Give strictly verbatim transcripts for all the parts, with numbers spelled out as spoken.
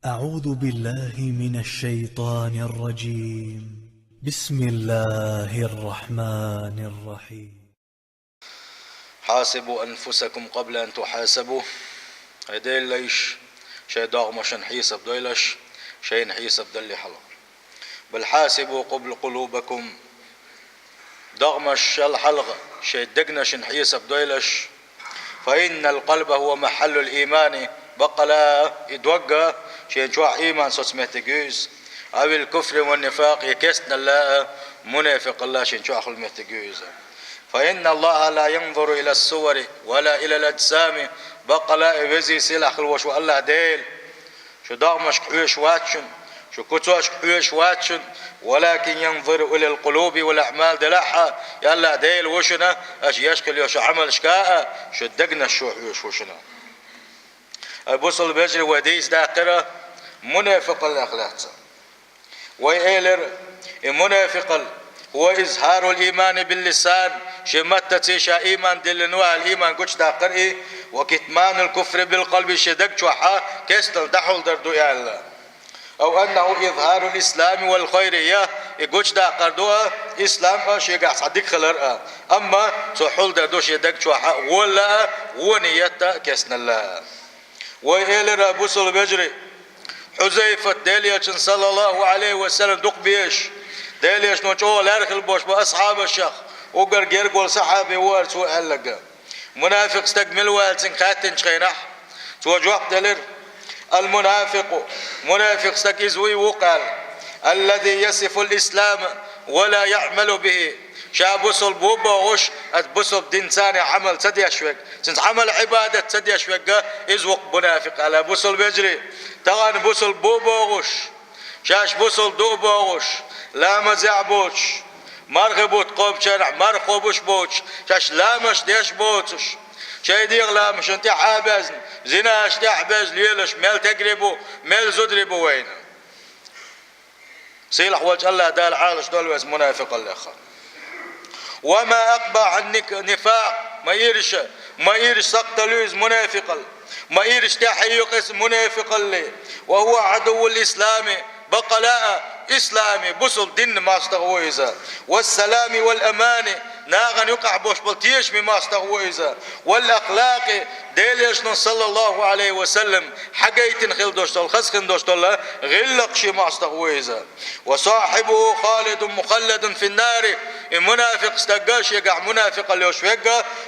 أعوذ بالله من الشيطان الرجيم. بسم الله الرحمن الرحيم. حاسبوا أنفسكم قبل أن تحاسبوا. Ай, Делан лайш, шоай догӀмашна хьесап дойлаш, шоайна хьесап далале хьалха. بل حاسبوا قبل قلوبكم. ДогӀмашал хьалха шоай дегнашна хьесап дойлаш. فإن القلب هو محل الإيمان. Бакъ ала, и дог шен чохь ийман соцу меттиг ю иза. أو الكفر والنفاق, я кестнала а, мунафикъалла а шен чохь хуьлу меттиг ю иза. فإن الله لا ينظر إلى الصور ولا إلى الأجسام. Бакъ ала, и везий сийлахь хила волуш волу АллахӀ Дела шу догӀмашка хьоьжуш вац шуна, шу куьцашка хьоьжуш вац шуна, ولكن ينظر إلى القلوب والأعمال. Делахь а, и АллахӀ Дела ву шуна, аша еш хила йолчу Ӏамалшка а, шун дегнаш чу хьоьжуш ву шуна. Ай, бусалба вежарий, вай дийца даккхира мунафикъаллех лаьцна. Вай элира, и мунафикъалла, هو إظهار الإيمان باللسان, шен маттаца ша ийман диллина ву аьлла, ийман гучудаккхар и, وكتمان الكفر بالقلب, шен даг чохь а кестнала дӀахьулдар ду аьлла. أو أنه إظهار الإسلام والخير, я и гучудаккхар ду а, ислам а, шегахь цхьа дика хилар а. Амма цо хьулдар ду шен даг чохь а гӀолла а, гӀо ниятта а, кестнала а. Вай элира, бусалба вежарий, Хьузайфат, Делан Элчанна, саллаллаху Ӏалайхи ва саллам, дукха безаш, Делан Элчано чӀогӀа лаьрхӀа хила болуш болу асхьабашах уггар герга волу сахьаби вара, цо аьлларг. Мунафикъ стаг мила ву аьлла цуьнга хаьттинчу хенахь, цо жоп делира: المنافق, мунафикъ стаг иза вуй ву-кх аьлла, الذي يصف الإسلام ولا يعمل به. Ша бусалба ву бохуш, аса бусалба динца Ӏамал ца деш верг, цуьнца Ӏамал-Ӏибадат ца деш верг, иза ву-кх мунафикъ аьлла. Бусалба вежарий, тахана бусалба ву бохуш, шаьш бусалба ду бохуш, ламазехь боцуш, мархи бутт кхобучарна марха кхобуш боцуш, шаьш ламазаш деш боцуш, шайн дегӀан ламазашна тӀаьхьа а безна, зинашна тӀаьхьа а безна лелаш мел тергий бу, мел зударий бу вайна. Сийлахь волчу АллахӀ Дала Ӏалаш долу вай мунафикъаллех. وما أقبح النك-، النفاق, ма ирша, ма ирша сакхталуьйза мунафикъалла, ма ирша тӀаьхье юкъа иза мунафикъалле. وهو عدو الإسلام, бакъ ала а, исламе, бусалба динна мостагӀа ву иза. والسلام والأمان, нахана юкъахь болуш болу тешаме мостагӀа ву иза. والأخلاق, Делан Элчано, саллаллаху Ӏалайхи ва саллам, хьагайтина хила долуш долу, хаза хин долуш долу гӀиллакхаший мостагӀа ву иза. وصاحبه خالد مخلد في النار, и мунафикъ стаг, шегахь мунафикъалла йолуш верг,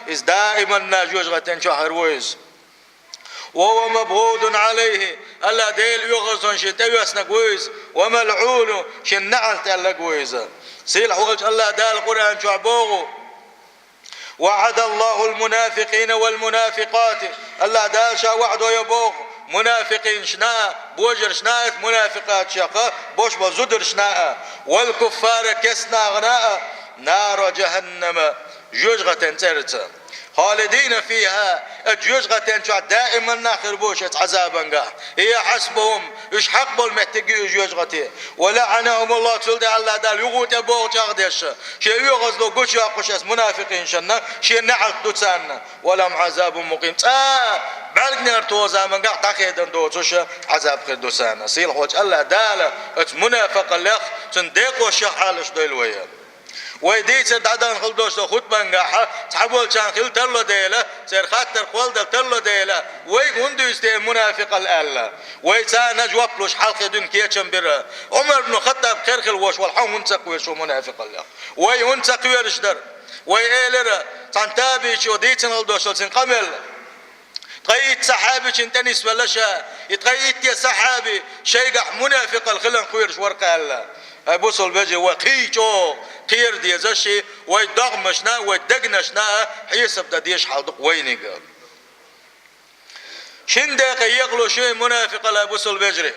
иза даиманна жоьжахатин чохь хир ву иза. وهو مبغوض عليه, АллахӀ Делан оьгӀазлонан шен тӀеоьцнарг ву иза, وملعون, шен неӀалт аьлларг ву иза. Сийлахь волчу АллахӀ Дала Къуръан чохь боху: وعد الله المنافقين والمنافقات, АллахӀ Дала ша ваӀда йо боху мунафикъинашна а, божаршна а, мунафикъаташка, бош болу зударшна а, والكفار, кестнахана а, نار جهنم, жоьжахатин цӀерца. خالدين فيها, оцу жоьжахатин чохь даиманна хир бу шаьш Ӏазабангахь. هي حسبهم, уьш хьакъ болу меттиг ю и жоьжахати. ولعنهم الله, цул тӀаьхьа АллахӀ Дала юха тӀе боху чӀагӀдеш, шен оьгӀазло гучуйоккхуш оцу мунафикъинашна, шен неӀалт ду царна. ولهم عذاب مقيم, цкъа а бӀаьргнера тоху замангахь дӀахедан доцуш Ӏазаб хир ду царна. Сийлахь волчу АллахӀ Дала оцу мунафикъаллех, цуьнан декъошех Ӏалаш дойла вай. Вай дийцар дӀадахана хила долуш долу хутбангахь цхьаболчарна хила тарло дела, церан хаттар кхолладала тарло дела, вайга хӀунда дуьйцу те мунафикъалла аьлла? Вай царна жоп луш хьалххе дуьйна кечам бира. Ӏумар ибн Хаттаб кхера хила волуш волу хьо хӀунда ца кхоьруш ву мунафикъаллех? Вай хӀунда ца кхоьруш дара? Вай элира, цхьана табиӀичо дийцина хила долуш долу цуьнан къамел. Ткъе итт сахьабичун тӀе нисвелла ша, и ткъе итте сахьаби шайгахь мунафикъалла хиларна кхоьруш вара-кх аьлла. Ай, бусалба вежарий, вай кхин а чӀогӀа кхера дезаш, вай догӀмашна а, вай дегнашна а хьесап дан дезаш хьал ду-кх вайниг. Шина декъе екъалуш ю и мунафикъалла, бусалба вежарий.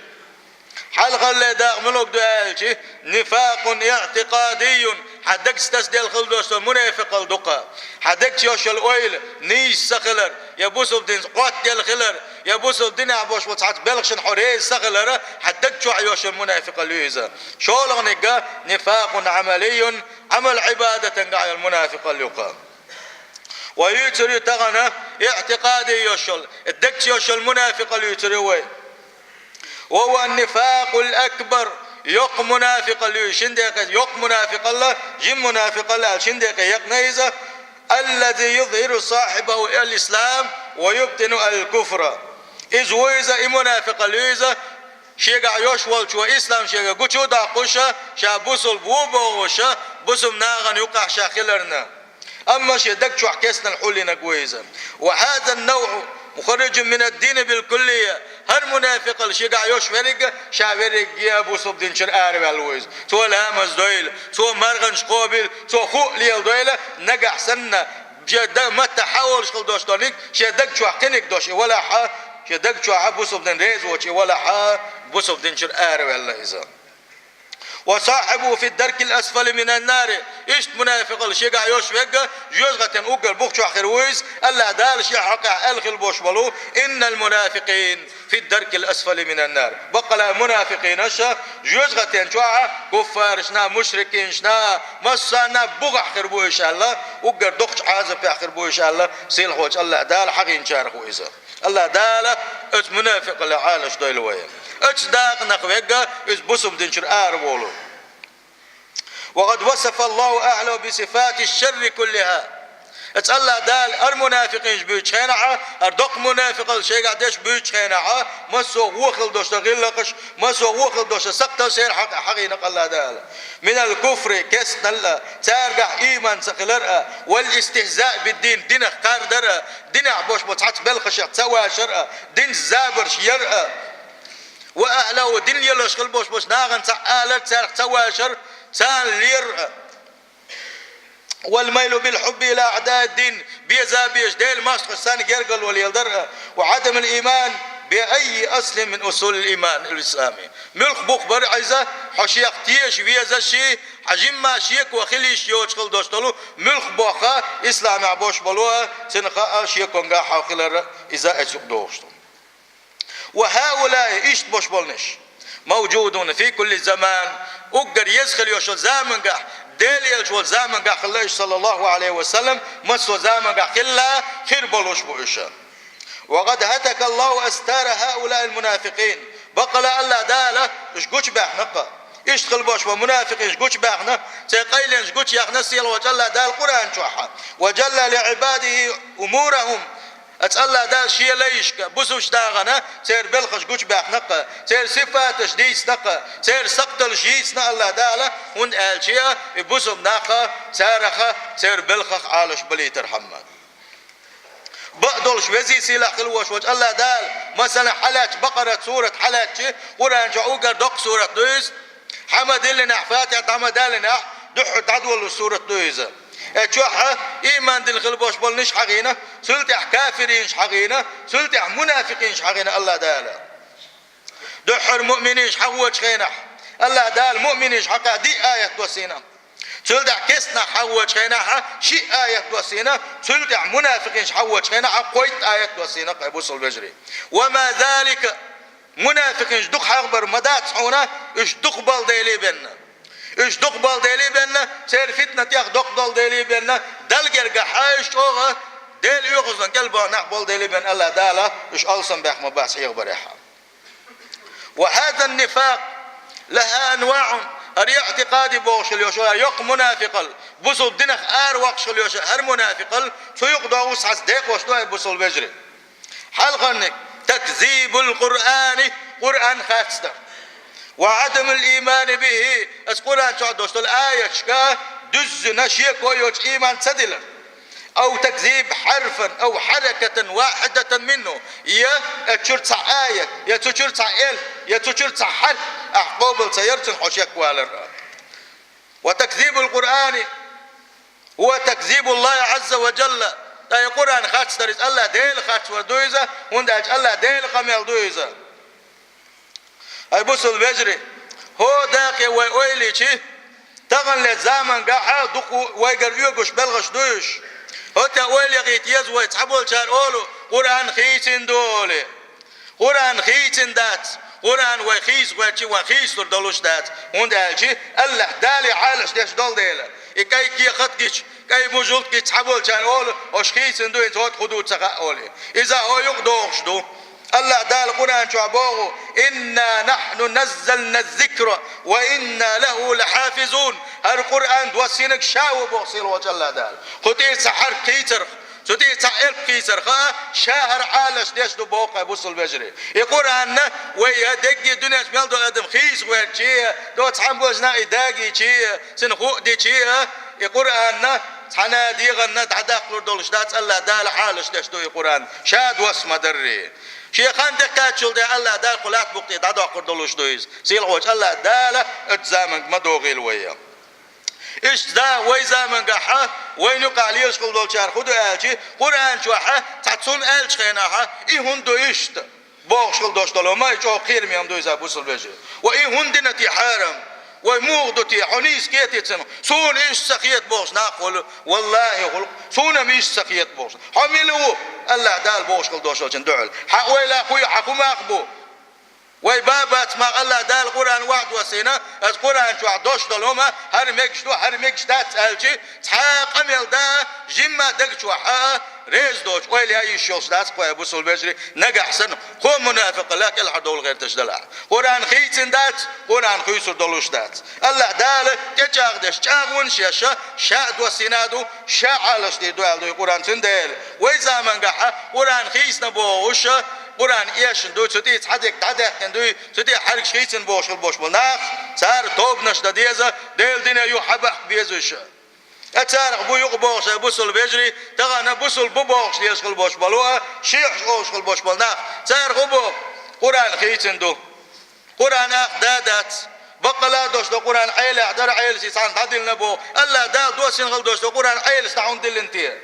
Хьалхалле дакъа муьлуг ду аьлча, нифакъун иътикъадийюн, хьан дегца тасделла хила долуш долу мунафикъалла ду-кх. Хьан дегца йолуш йолу ойла нийса ца хилар, я бусалба динца Ӏоттаделла хилар, я бусалба динехь болуш болу цхьацца белхашна хьо реза ца хилар, хьан даг чохь йолуш йолу мунафикъалла ю иза. ШолгӀаниг нифакъун Ӏамалийюн, Ӏамал-Ӏибадатангахь йолу мунафикъалла ю-кх. Вай юьйцур ю тахана иътикъади йолуш йолу, дегца йолуш йолу мунафикъалла юьйцур ю вай. وهو النفاق الأكبر, йоккха мунафикъал ю шин декъе, йоккха мунафикъал, жин мунафикъал аьлла шин декъе яьккхина иза, الذي يظهر صاحبه الإسلام ويبطن الكفر. Иза ву иза, и мунафикъал ю иза, шегахь йолуш волчо ислам шега гучу а доккхуш, ша бусулба ву бохуш, бусулба нахана юкъахь ша хиларна. Амма шен даг чохь кестнал хьулийнарг ву иза. وهذا النوع مخرج من الدين بالكلية. ХӀара мунафикъал шегахь йолуш верг, ша верриге а бусулба динчуьра араваьлла ву иза. Цо ламаз дойла, цо марханаш кхобийла, цо хӀуъа леладойла, нагахь санна, шен дан матта хьаолуш хила долуш долниг, шен даг чохь кхиниг долуш и валахь а, шен даг чохь а бусулба дин реза воцуш и валахь а, бусулба динчуьра араваьлла иза. وصاحبه في الدرك الأسفل من النار. Иштта мунафикъал шегахь йолуш верг, жоьжахатин уггар бух чохь хир ву иза, АллахӀ Дала шен хьокъехь аьлла хила болуш болу: إن المنافقين في الدرك الأسفل من النار. Баккъала мунафикъинаш жоьжахатин чохь куффарашна, мушрикинашна, массарна бухахь хир бу уьш аьлла, уггар доккхачу Ӏазапехь хир бу уьш аьлла, сийлахьчу АллахӀ Дала хьахийначарах ву иза. АллахӀ Дала оцу мунафикъаллех Ӏалаш дойла вай. Оцу дакъанах верг, иза бусулба динчуьра араволу. وقد وصف الله أهله بصفات الشر كلها. Оцу АллахӀ Дала хӀара мунафикъинаш буьйцучу хенахь, хӀара доккха мунафикъал шегахь деш буьйцучу хенахь, массо а вон хила долуш дан гӀиллакхаш, массо а вон хила долуш дан сакхтал церан хьакъ-, хьахийна АллахӀ Дала. من الكفر, кестнал а, цаьргахь ийман ца хилар а, والاستهزاء بالدين, динах кхардар а, динехь болуш болу цхьацца белхашех ца вашар а, динца забарш яр а, وأهله, дин лелош хила болуш болчу нахана цхьаъ алар, цаьрах ца вашар, царна лер а. والميل بالحب إلى أعداء الدين, беза безаш Делан мостагӀчу санна гергарло леладар а. وعدم الإيمان بأي أصل من أصول الإيمان الإسلامي. Муьлха бух бара иза, хьо шех теша везаш, хьан жимма шеко хила йиш йоцуш хила долуш долу муьлха бохха, исламехь болуш болу а, цуьнан хаа шеконгахь хьо хилар а, иза эцу юкъа догӀуш ду. وهؤلاء, иштта болуш болнаш, موجودون في كل زمان, уггар еза хила йолуш йолу замангахь, Дела элча волчу замангахь хилла уьш, صلى الله عليه وسلم, массо а замангахь хилла, хир болуш бу уьш. وقد هتك الله أستار هؤلاء المنافقين. Баккъала АллахӀ Дала уьш гучубаьхна-кх. Иштта хила болуш болу мунафикъинаш гучубаьхна, церан къайленаш гучуяьхна сийлахьчу АллахӀ Дала Къуръан чохь. وجلى لعباده أمورهم. Оцу АллахӀ Дала Шен лайшка, бусулбачу нахана церан белхаш гучубаьхна-кх, церан сифаташ дийцина-кх, церан сакхталш йийцина АллахӀ Дала, хӀунда аьлча и бусулба нах цараха, церан белхах Ӏалаш балийтархьама. Бакъдолуш везий сийлахь хила волуш волчу АллахӀ Дала, масала, хьалаьцча, Бакъарат сурат хьалаьцча, Къуръан чохь уггар доккха сурат ду иза. Хьан ма диллинехь, Фатихьа дӀа ма даллинехь, дуьххьара дӀадолалуш сурат ду иза. Э, чохь а ийман дина хила болуш болу ниш хьахийна, цул тӀаьхьа кафиринаш хьахийна, цул тӀаьхьа мунафикъинаш хьахийна АллахӀ Дала. Дуьххьара муъмининаш хьахочу хенахь, АллахӀ Дала муъмининаш хьакха диъ аят доссийна. Цул тӀаьхьа кестнах хьахочу хенахь шиъ аят доссийна, цул тӀаьхьа мунафикъинаш хьахочу хенахь кхойтта аят доссийна, кхай бусул вежарий. وما ذلك, мунафикъинаш дукха хьахбар ма дац хьуна, уьш дукха балдели бенна. Уьш дукха балдели бенна, церан фитна тӀех доккха долу дели бенна, Далла гергахь хьаьжа чӀогӀа, Дела оьгӀазлан кӀел бахна нах болу дели бенна АллахӀ Дала, уьш алсам баьхна ма бац хьехбарехь. وهذا النفاق له أنواع, хӀара иътикъади бохуш хила йолуш, йоккха мунафикъал, бусул динах ара воккхуш хила йолуш, хӀара мунафикъал, цу юкъа догӀуш цхьацца декъош ду ай бусул вежарий. Хьалхарниг, تكذيب القرآن, Къуръан харцдар. وعدم الإيمان به, аса Къуръан чохь долуш долу аяташка дуьззина шеко йоцу ийман ца дилар. أو تكذيب حرفا أو حركة واحدة منه, я, я цу чуьра цхьа аят, я цу чуьра цхьа элп, я цу чуьра цхьа хьарф ахь къобал ца яр, цунах хьо шеквалар. وتكذيب القرآن هو تكذيب الله عز وجل. Ткъа и Къуръан харцдар иза АллахӀ Дела харцвар ду иза, хӀунда аьлча АллахӀ Делан къамел ду иза. Ай бусул вежарий, хӀо дакъе вай ойла йичи, таханлера замангахь дукха вайгара оьгуш белхаш ду уьш. ХӀотта ойла яхийта еза вай, цхьаболчара олу, Къуръан хийцина ду олий. Къуръан хийцина дац. Къуръан вай хийца гӀоьрчи, вайн хийцалур долуш дац. ХӀунда аьлча АллахӀ Дала Ӏалаш деш долу дела. И кӀай кехат гича, кӀай мужалт гича цхьаболчарна олу, ош хийцина ду, хӀинца хӀотта хӀун ду ца хаьа олий. Иза хӀо юкъа догӀуш ду. АллахӀ Дала Къуръан чохь боху: «Инна нахьну наззална зикра ва инна лаху лахьафизун». ХӀара Къуръан доссийнарг ша ву боху сийлахьчу АллахӀ Дала. Кху тӀе цхьа хьарп кхийсарх, цу тӀе цхьа элп кхийсарх а, ша хӀара Ӏалаш деш ду боху, хьай бусул вежарий. И Къуръанна вай я дегги дуьненчу мел долу адам хийца гӀертачий, до цхьамбожна и дагийчий, цуьнан хӀуъ дичий, и Къуръанна цхьана дегӀанна дӀадаккхалур долуш дац, АллахӀ Дала Ӏалаш деш ду и Къуръан, ша досса ма-дарра. Шен хан тӀекхаччул тӀе АллахӀ Дала кху лаьтта букъ тӀе дӀадоккхур долуш ду иза. Сийлахьчу АллахӀ Дала оцу заманга ма догӀийла вай. Иштта да вай замангахь а, вайна юкъахь лелаш хила долчара хӀун ду аьлчи, Къуръан чохь а цхьа цунна аьллачу хенахь а, и хӀунда ду иштта бохуш хила долуш долу, ма и чӀогӀа кхераме ма ду иза, бусул вежарий. Ва и хӀунда дина те хьарам? Вай муха ду те? Хьо нийса кхетий цунах? Суна иштта ца хета бохуш нах а хуьлу. Валлахи, хуьлу. Суна-м иштта ца хета бохуш. Хьо мила ву? АллахӀ Дала бохуш хила долуш долчун дуьхьал. Хьан ойла хуй, хьан хӀун мах бу? Вай бабаца ма АллахӀ Дала Къуръан вахь доссийна, аса Къуръан чохь дош долу хӀума хӀара мегаш ду, хӀара мегаш дац аьлчи, цхьа а къамел дан, жимма даг чохь а, реза доцуш ойла ян йиш йолуш дац кхо, бусул вежарий, нагахь санна кхо мунафикъ лаьхкӀелхьардовла гӀерташ далахь. Къуръан хийцина дац, Къуръан хуьйцур долуш дац. АллахӀ Дала тӀечӀагӀдеш, чӀагӀонаш еш, ша а доссийна ду, ша Ӏалаш дийр ду аьлла ду и Къуръан, цундела. Вай замангахь а Къуръан хийцина бохуш, Къуръан эшна дуй, цу тӀе цхьа дерг дӀадаьккхина дуй, цу тӀе хьаьргаш хийцина бохуш хила болуш болу нах, цара тобанаш дан деза, Делан дине юха хьабаккха беза уьш. Ткъа царах бу юкъа бохуш, бусул вежарий, тахана бусул бу бохуш лелаш хила болуш болу а, шиӀаш олуш хила болуш болу нах, цара хӀун боху? Къуръан хийцина ду. Къуръан ах да дац. Баккъала а дош до Къуръан Ӏелехь дара, Ӏелашца цхьаьна дӀадиллина боху. АллахӀ Дала доссийна хила дош до Къуръан Ӏелашца дӀа хӀунда диллина те?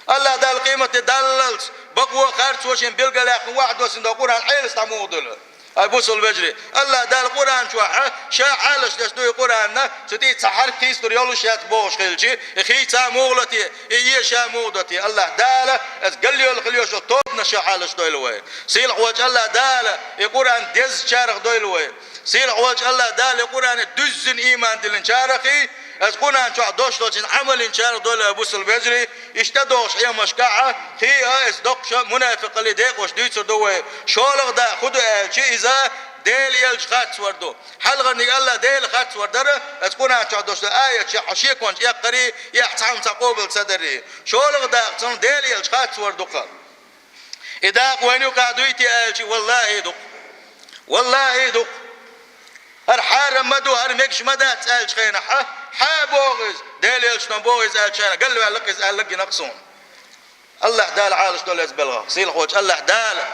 АллахӀ Дала къематде даллалц, бакъо харцо шен билгалехь хӀун вахь доссийна до Къуръан Ӏелашца дӀа муха диллина? Ай, бусул вежарий, АллахӀ Дала Къуръан чохь а ша Ӏалаш деш ду и Къуръанна, цу тӀе цхьа хьарп хийцалур йолуш яц бохуш хилчи, и хийца муха ло те, и эша муха до те? АллахӀ Дала аса галлайолу хила йолуш йолу тобанаш ша Ӏалаш дойла вай. Сийлахь волчу АллахӀ Дала и Къуръан дезачарах дойла вай. Сийлахь волчу АллахӀ Дала и Къуръане дуьззина ийман диллинчарах и, аса Къуръан чохь дош долчун Ӏамал йинчарах дойла вай, бусул вежарий. Иштта догӀуш хьемашкахь а, кхин а аса доккхуш а мунафикъаллин декъош дуьйцур ду вай. ШолгӀа дакъа хӀун ду аьлчи, иза Делан элча харцвар ду. Хьалхарниг АллахӀ Дела харцвар дара, аса Къуръан чохь дош долу аяташ хьан шекончу эккхарий, яхь цхьамма цхьа къобал ца дарий. ШолгӀа дакъа цунна Делан элча харцвар ду-кха. И дакъа вайна юкъахь дуй те аьлчи, валлахӀи ду-кх. ВаллахӀи ду-кх. ХӀара хьарам ма ду, хӀара мегаш ма дац аьллачу хенахь, хьа, хьа боху иза, Делан элчано боху иза аьллачу хенахь, галваьлла-кх иза аьлларг гина-кх суна. АллахӀ Дала Ӏалаш дойла аса белхах, сийлахь волчу АллахӀ Дала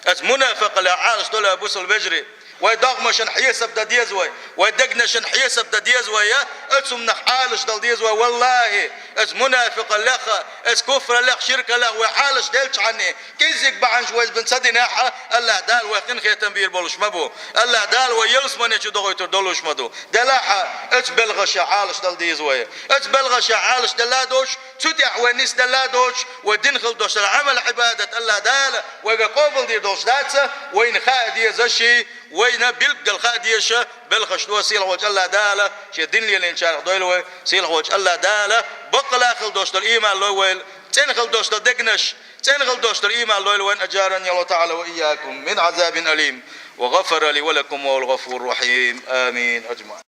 аса мунафикъаллех Ӏалаш дойла, бусул вежарий. Вай догӀмашна хьесап дан деза вай, вай дегнашна хьесап дан деза вай, я, оцу хӀуманах Ӏалаш дала деза вай, валлахӀи, аса мунафикъаллех, аса куфраллех, ширкаллех вай Ӏалаш делчхьана, кӀеззиг бахьанаш вай иза бен ца динехь а, АллахӀ Дала вай къинхетам бийр болуш ма бу. АллахӀ Дала вай ялсамани чу дохуьйтур долуш ма ду. Делахь а, оцу белхаша Ӏалаш дала деза вай. Оцу белхаша Ӏалаш делла а доцуш, цу тӀехь вай нисделла а доцуш, вай дина хила долуш долу Ӏамал-Ӏибадат АллахӀ Дала вайга къобал дийр долуш дац, вайна хаа деза ши, вайна билггал хаа деза ша, белхаш ду, сийлахь волчу АллахӀ Дала шен дин лелийначарах дойла вай, сийлахь волчу АллахӀ Дала баккъала а хила долуш долу ийман лойла вайна, цӀена хила долуш долу дегнаш, цӀена хила долуш долу ийман лойла вайна, аджарани Аллаху таӀала ва ийякум мин азабин алим, ва гъафара ли ва лакум, ва гъафур рахим. Амин. Аджмаин.